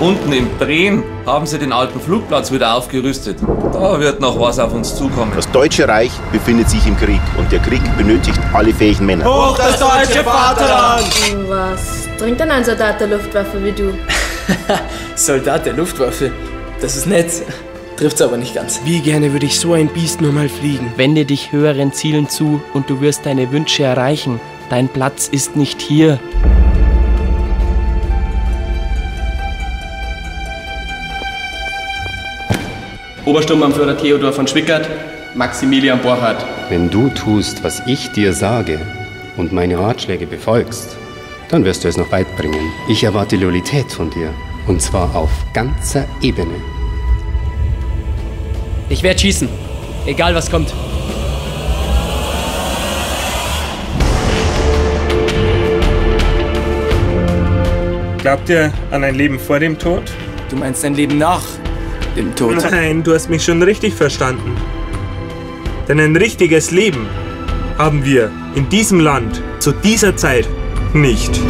Unten im Drehen haben sie den alten Flugplatz wieder aufgerüstet. Da wird noch was auf uns zukommen. Das Deutsche Reich befindet sich im Krieg und der Krieg benötigt alle fähigen Männer. Hoch das deutsche Vaterland! Was trinkt denn ein Soldat der Luftwaffe wie du? Soldat der Luftwaffe? Das ist nett. Trifft's aber nicht ganz. Wie gerne würde ich so ein Biest nur mal fliegen. Wende dich höheren Zielen zu und du wirst deine Wünsche erreichen. Dein Platz ist nicht hier. Obersturmbannführer Theodor von Schwickert, Maximilian Borchardt. Wenn du tust, was ich dir sage und meine Ratschläge befolgst, dann wirst du es noch weit bringen. Ich erwarte Loyalität von dir und zwar auf ganzer Ebene. Ich werde schießen, egal was kommt. Glaubt ihr an ein Leben vor dem Tod? Du meinst ein Leben nach dem Tod? Nein, du hast mich schon richtig verstanden. Denn ein richtiges Leben haben wir in diesem Land zu dieser Zeit nicht.